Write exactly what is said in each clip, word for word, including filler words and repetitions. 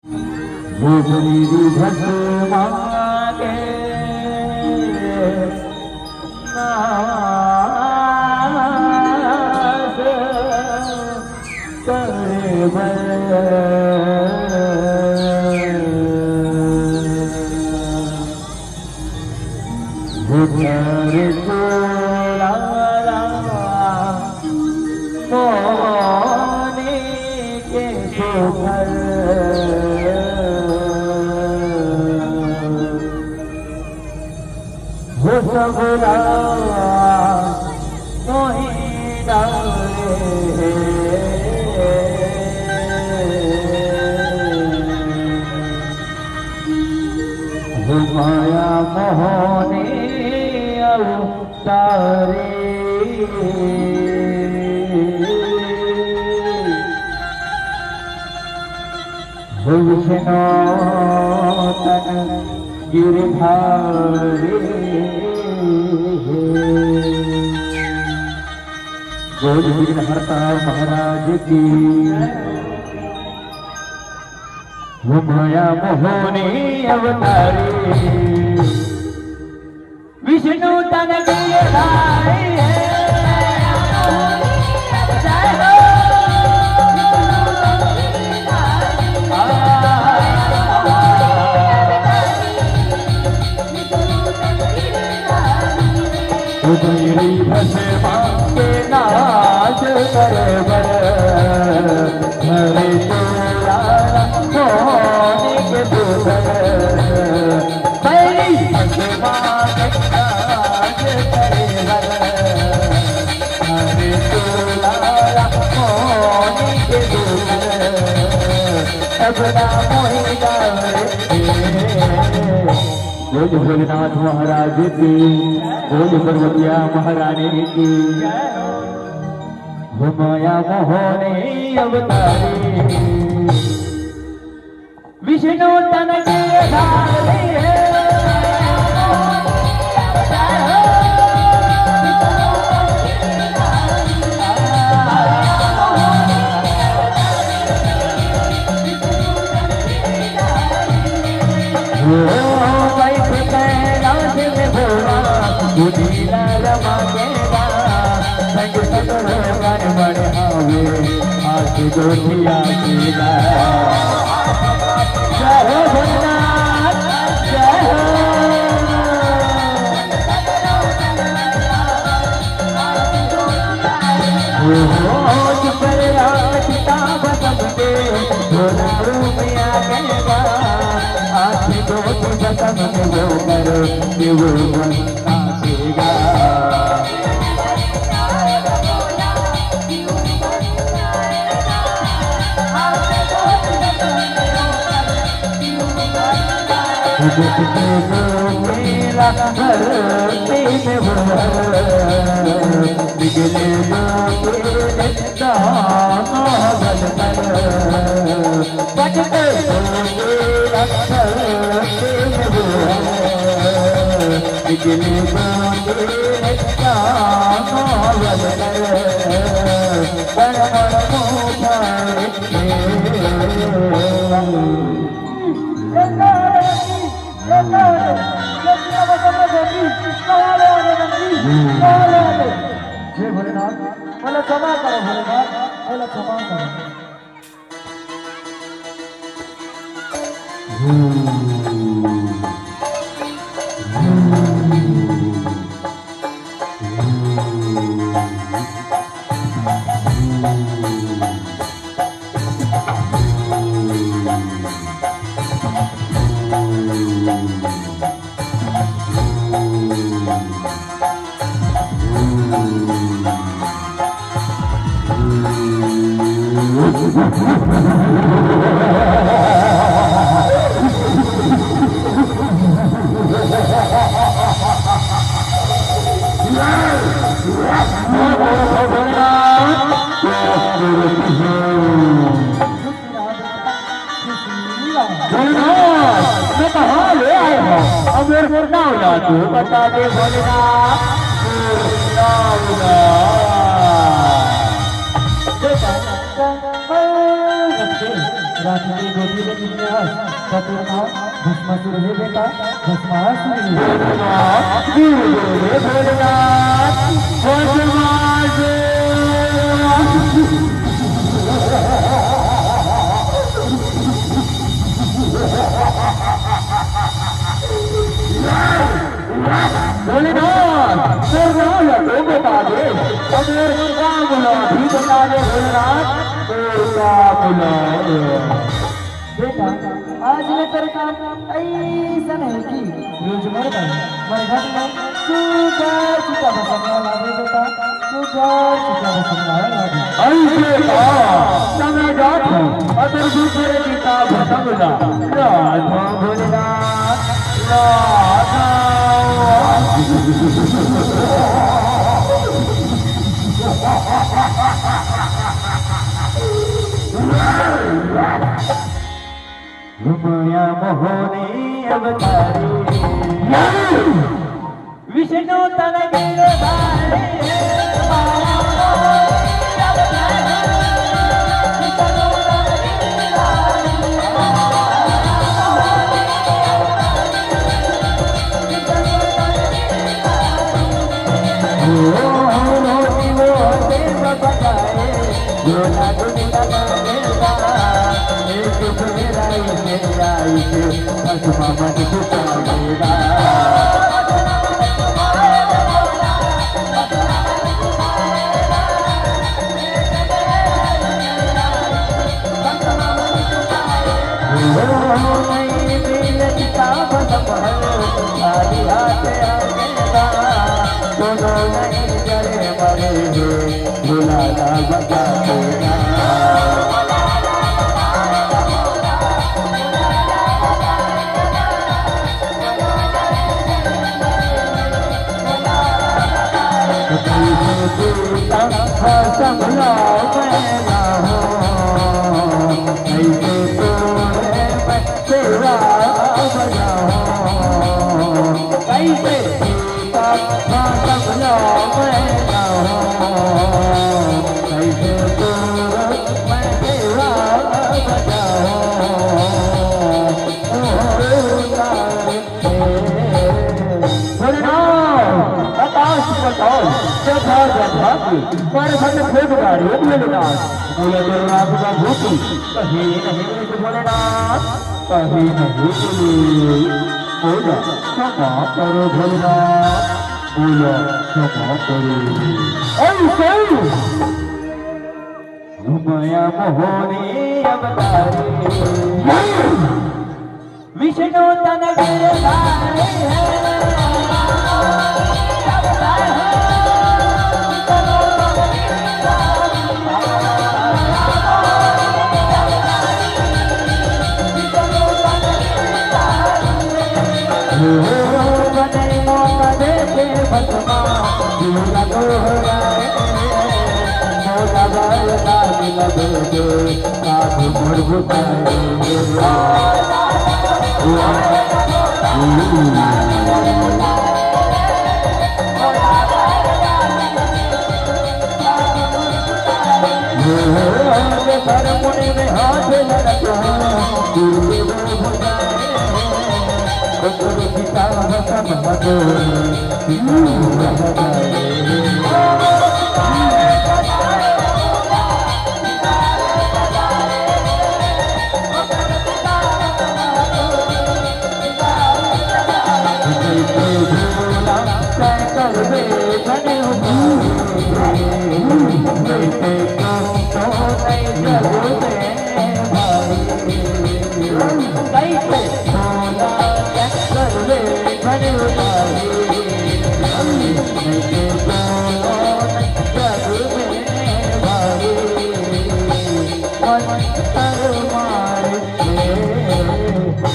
भोजपुरी भस्मा के नाश करे बर। भीतर चोला मोहनी के सुघर। हो सबला मोही डारे। हो माया मोहनी अवतारी। हो विष्णु तन गिरधारी। बोल विघ्नहर्ता महाराज की। हो माया मोहनी अवतारी। विष्णु तन गिरधारी है। जय हो। कुबेरी भस्मा के नाश करे बर, धरे चोला मोहनी के सुघर। बैरी भस्मा के नाश करे बर, धरे चोला मोहनी के सुघर। सबला मोही डारे। बोल भोलेनाथ महाराज की, बोल पर्वतिया महारानी की। हो माया मोहनी अवतारी। विष्णु तन गिरधारी है। हो बैठ कैलाश में भोला, सुनीला रमा के गा, संग सगरो गण बढ़ावे, हाथ गोठिया के गा। जय हो भोलेनाथ, जय हो। हो, हो, चुप रे राम, चिता भस्म दे, भोला रूप आ गएगा। आँख दो भस्म में वो कर, ये वो मन काटेगा। जिसने वो मेरा धरती में वो है, बिगले वो तेरे दामोदर पर। बजते वो मेरा धरती में वो है, बिगले वो तेरे दामोदर पर। बड़ बड़ मुखारे हे भोलेनाथ, मोला क्षमा करो भोलेनाथ, मोला क्षमा करो। भोलेनाथ, मैं कहाँ ले आए हो? अब मेरे को ना हो यार, तू बता दे भोलेनाथ, तू ना हो यार। राखी के गोटी ले कितने हस? त तोर नाम भस्मासुर हे बेटा, भस्मासुर। भोलेनाथ, गुरु गुरु हे भोलेनाथ, भस्मासुर। भोलेनाथ, तोर नाम ल तो बता दे, अउ मोर काम ल भी बता दे भोलेनाथ, तोर काम ल। बेटा, आज मैं तेरे काम ऐसा नहीं कि रोज मर गए, मर घर में सुबह चिता बसंगा लागे बेटा, सुबह चिता बसंगा लागे। ऐसे का? त मैं जात हूँ, अगर दूसरे चिता बसंगा। राधा भोलेनाथ, राधा। माया मोहनी अवतारी। विष्णु तन गिरधारी। भोलेनाथ, बताओ, बताओ, जब भाग, जब भाग, पर भक्त फेंक डारे भोलेनाथ। बोले भोलेनाथ का भूत, कहीं नहीं मिले भोलेनाथ, कहीं नहीं मिले। बोला, क्षमा करो भोलेनाथ, बोला, क्षमा करो। ऐसे माया मोहनी अवतारी। विष्णु तन गिरधारी है।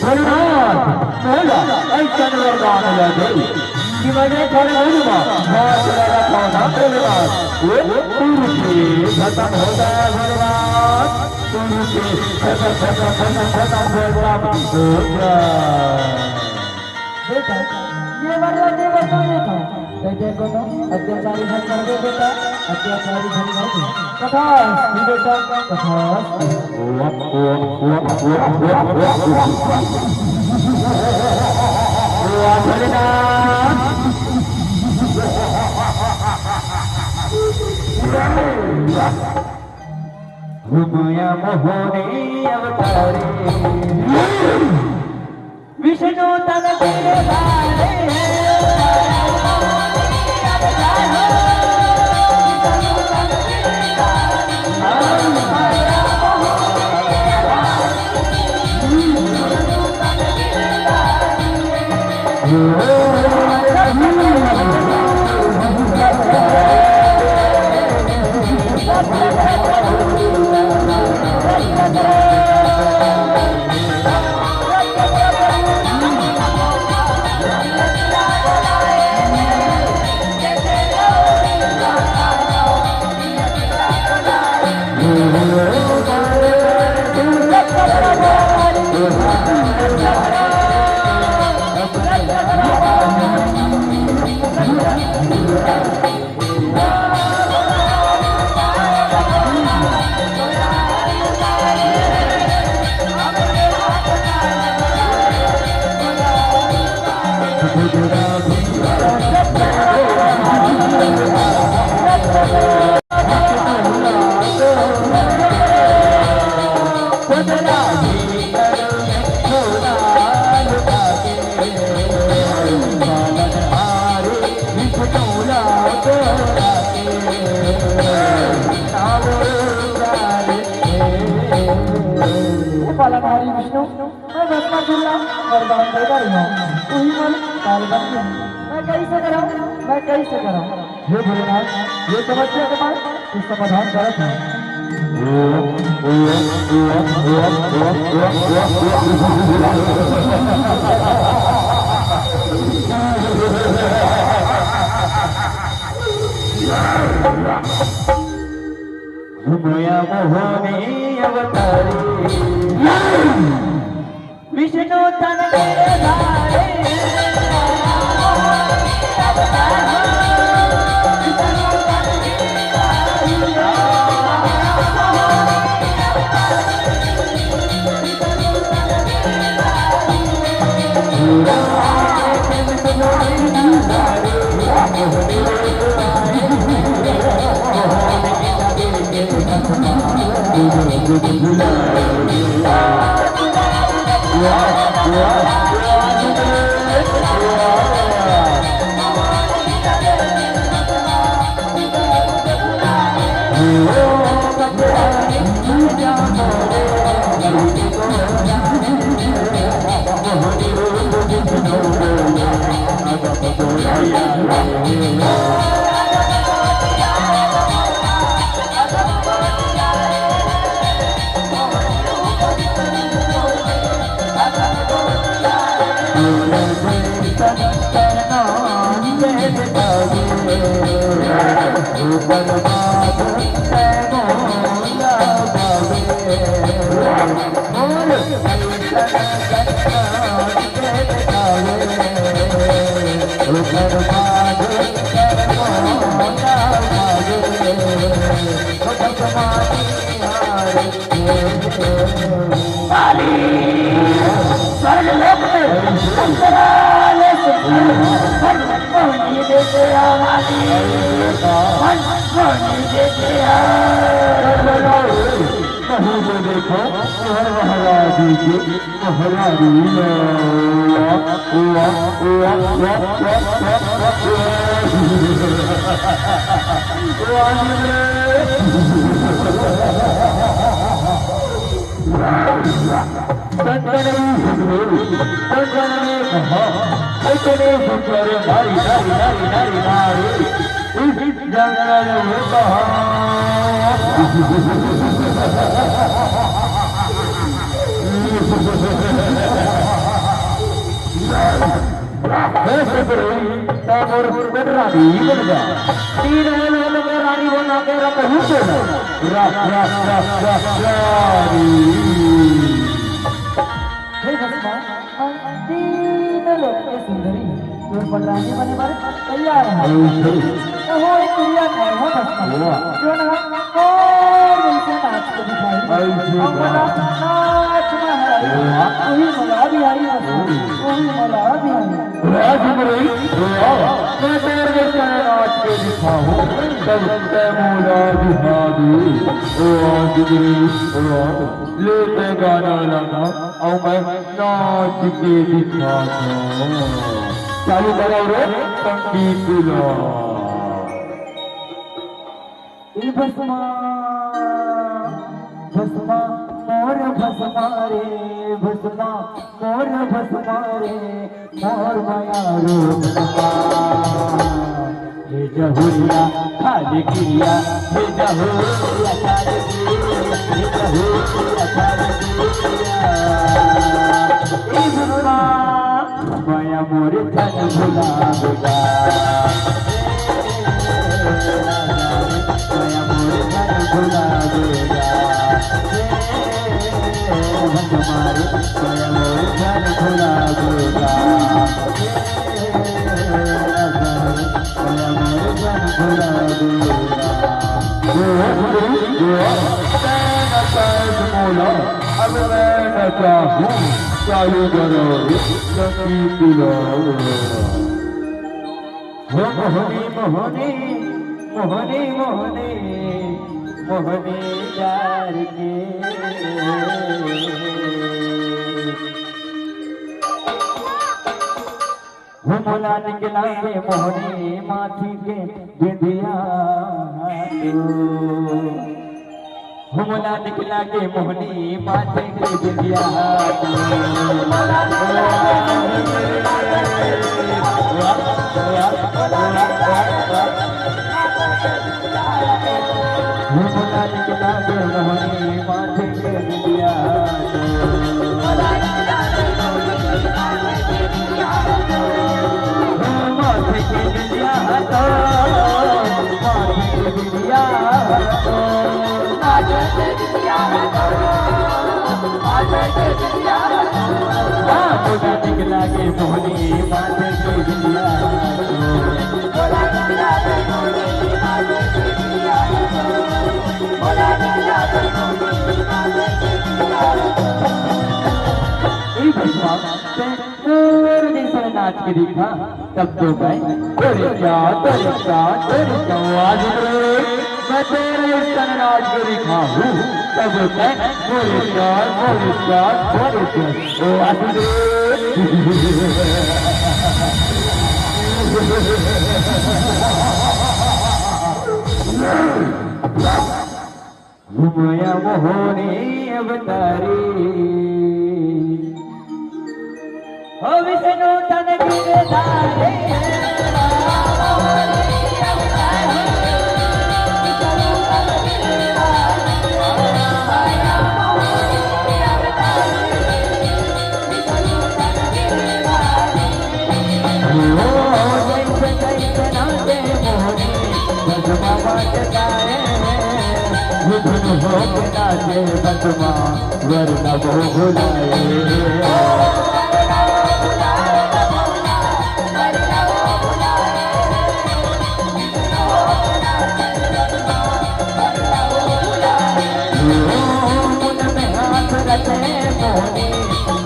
भोलेनाथ, मोला अइसन वरदान ल दे कि मैं थोड़े दिन म हाथ लगा पाना भोलेनाथ। वो तुरते खत्म हो जाए भोलेनाथ, तुरते खत्म, खत्म, खत्म, खत्म, खत्म हो जाए। बेटा, ये वर ल दे बता देता हूँ। बेटे को तो अत्याचारी मत कर दे बेटा। अत्याचारी धन है। तथास्तु बेटा, तथास्तु। वाह भोलेनाथ। हुमया मोहनी अवतारी। विष्णु तन गिरधारी। हे पालनहारी विष्णु, मैं भस्मासुर ला वरदान दे बर हूँ, उही मन काल बन गया। मैं कैसे करूँ, मैं कैसे करूँ? हे भोलेनाथ, ये समस्या के मैं तू समाधान करत है। हुमया मोहनी अवतारी। विष्णु तन गिरधारी। काली, स्वर्ग लोक में अंतराल से मन को नहीं देते आवाज़ी, मन को नहीं देते आ। नहीं दे देखो, हर महाराज जी के महाराज। संतन में हुजूर, संतन में कहा, इतने सुंदर नारी, नारी, नारी, नारी, नारी। इस जंगल में कहा। हे सुंदरी, तैं मोर रानी बन जा। तीन लोक में रानी बना के रखहूँ तोला। रा-, रा-, रा-, रा-, रानी। हे भस्मा, हम तीन लोक के सुंदरी तोर बर रानी बने बर तैयार हन। वो एक क्रिया है, वो भस्म। वाह। जो ना और जैसे नाच के दिखाई। ऐसे और ना। नाच में है। वाह। वही मोला बिहारी भस्म। हम्म। वही मोला बिहारी। वाह, वाह। मैं तेरे जैसे नाच के दिखाऊं, तब तै मोला बिहारी। वाह, वाह। ले तै गाना लगा, अउ मैं नाच के दिखाता। चालू करो रे संगीत ला। ए भस्मा, भस्मा, मोर भस्मा रे, भस्मा, मोर भस्मा रे, मोर मया रो भस्मा। हे जहुरिया खाली किरिया, हे जहुरिया खाली किरिया, हे जहुरिया खाली किरिया। ए भस्मा, मया मोर झन भुला बेटा। मया मोर झन भुला बेटा। मया मोर झन भुला बेटा। अब मैं नचाहूँ, चालू करो संगीत ला। हो मोहनी, मोहनी, मोहनी, मोहनी, मोहनी प्यार के। हो मोला निकला के मोहनी माथी के बिंदिया। हो मोला निकला के मोहनी माथे के बिंदिया। हो मोला निकला के मोहनी माथे के बिंदिया। माथे के बिंदिया तो, माथे के बिंदिया तो। हाँ, मोला निकला के मोहनी माथे के बिंदिया। ए भस्मा, तैं मोर जैसन नाच के दिखा, तब तो मैं तोरे क्या, तोरे क्या, तोरे क्या। आज रे, मैं तेरे जैसन नाच के दिखाऊं, तब तैं मोरे क्या, मोरे क्या, मोरे क्या। ओ आज रे। घुमया मोहनी अवतारी, हो विष्णु तन गिरधारी।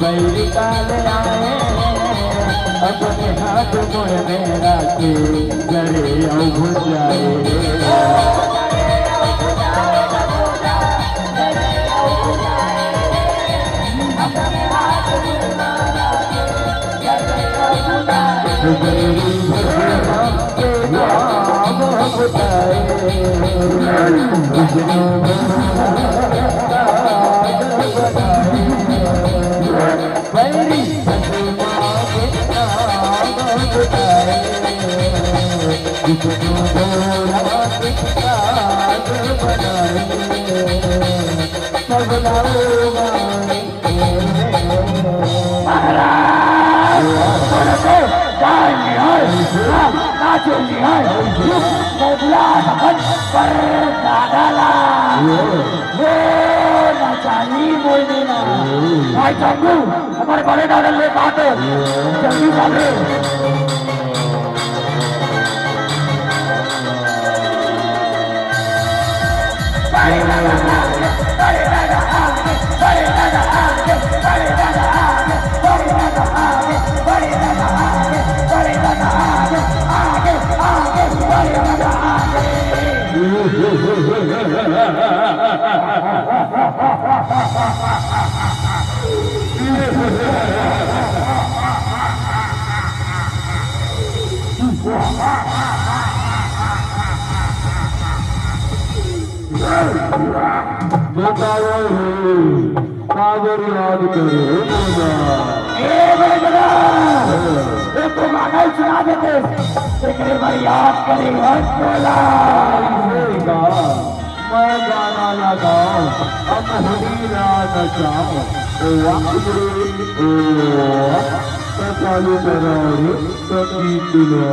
बैरी काल आए, अपने हाथ मुड़ में राखे, गले अउ भुजाए। महाराज, तोर तो जान निहाय, नाच निहाय, मोबला अपन पर दादा ला। वो नचाही बोलने ना। भाई चंदू, हमर बड़े दादा ले बात है। जल्दी बात है। बताओ रे, काबर याद करे हो मोला? ए बड़े दादा, ए तो गाना ही सुना देते, तेरे बार याद करे हो मोला। ऐसे का मैं गाना लगाओ, हम होली ला नचाओ, ओ वाह रे, ओ वाह, तो चालू करो रे, संगीत लो।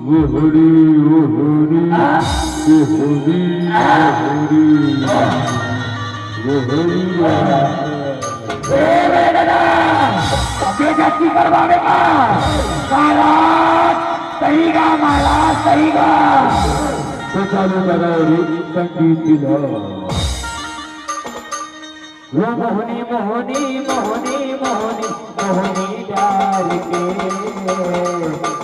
वो होली, वो होली, वो होली, वो होली, वो होली। ए रे दादा, बेइज्जती करवावे का? महाराज, सही गा, महाराज, सही गा। तो चालू करो रे, संगीत लो। वो मोहनी, मोहनी, मोहनी, मोहनी, मोहनी डार के।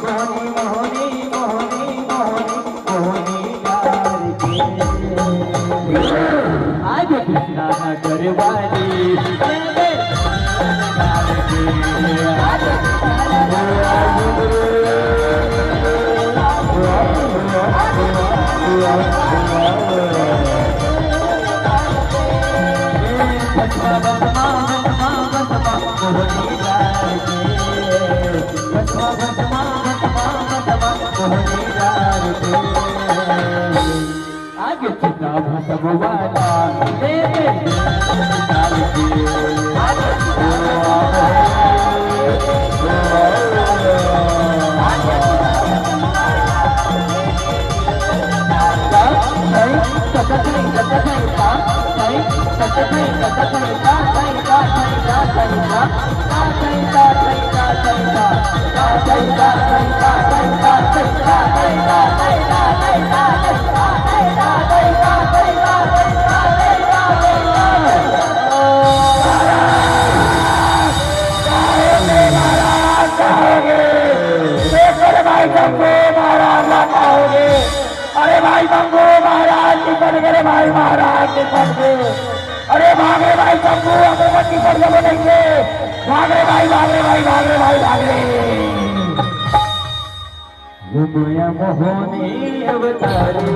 मोहनी, मोहनी, मोहनी, मोहनी, मोहनी डार के। आज कृष्णा नगर वाली। आगे चिता भसम वाला, ले ले डाल के। अरे भाई शंभू महाराज की पटके, अरे भाई मंगू महाराज की पटके, अरे भाई महाराज की पटके। अरे भाग रे भाई शंभू, अमरपत की पटके बनेंगे। भाग रे भाई, भाग रे भाई, भाग रे भाई, भाग रे। वो गोया मोहनी अवतारी।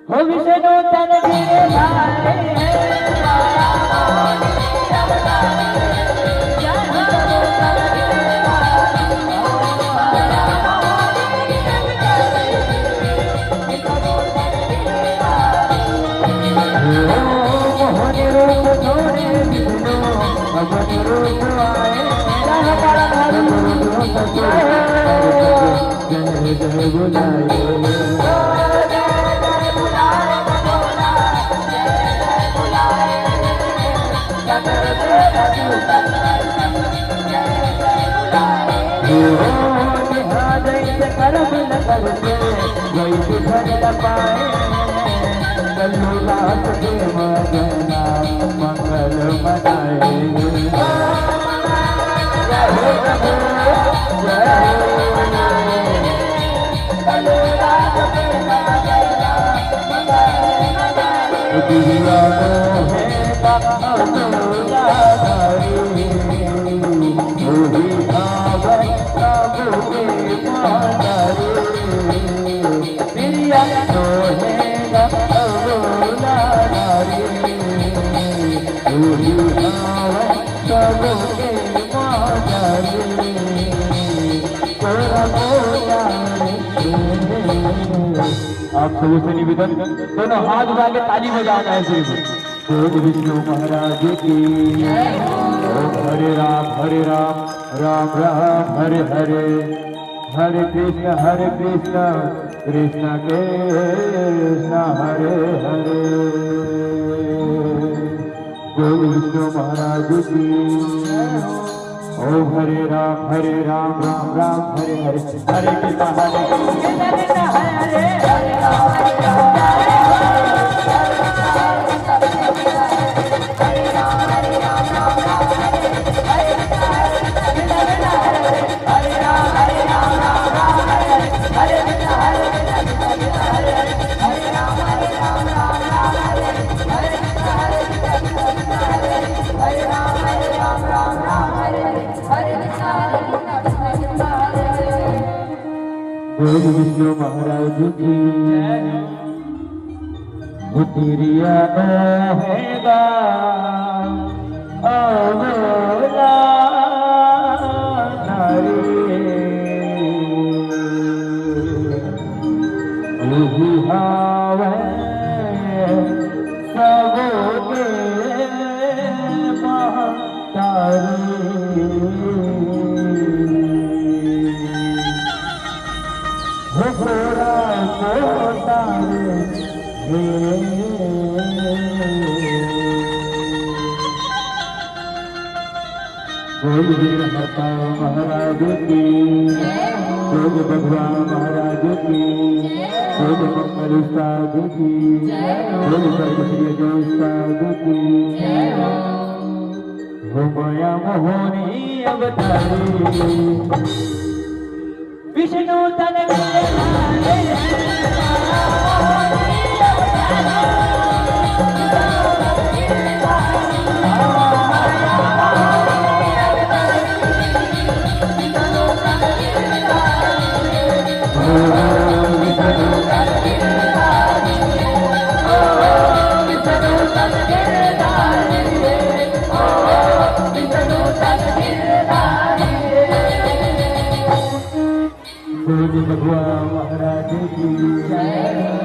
हो विष्णु तन गिरधारी। मोहन रूप धोरे विष्णु, अवन रूप आए। जय जय बुलाए। करम न करके वैसे फल पाए, कल्लू दास के मगना मंगल मनाए। जय हो प्रभु, जय हो प्रभु। दुनिया मोहे का अबला धारी, वही भावन सबके माता रे। प्रिया मोहे का अबला धारी, वही भावन सबके माता रे। तोरा बोला रे। आप सबों से निवेदन, दोनों हाथ उठा के ताली बजाना है सिर्फ। बोल विष्णु महाराज की। ओम हरे राम, हरे राम, राम राम, हरे हरे, हरे कृष्ण, हरे कृष्ण, कृष्ण कृष्ण, हरे हरे। बोल विष्णु महाराज की। ओम हरे राम, हरे राम, राम राम, हरे हरे, हरे कृष्णा, हरे कृष्णा, कृष्णा कृष्णा, हरे हरे, हरे राम, हरे राम, बोल विष्णु महाराज की। भूतिरिया ओ हेगा अवला नारी। उही हावै सबके महा बोल वीर हरता महाराज की, बोल भगवान महाराज की, बोल मंगल उस्ताद की, बोल सर्वश्री उस्ताद की। हो माया मोहनी अवतारी। विष्णु तन के बोल भगवान महाराज की।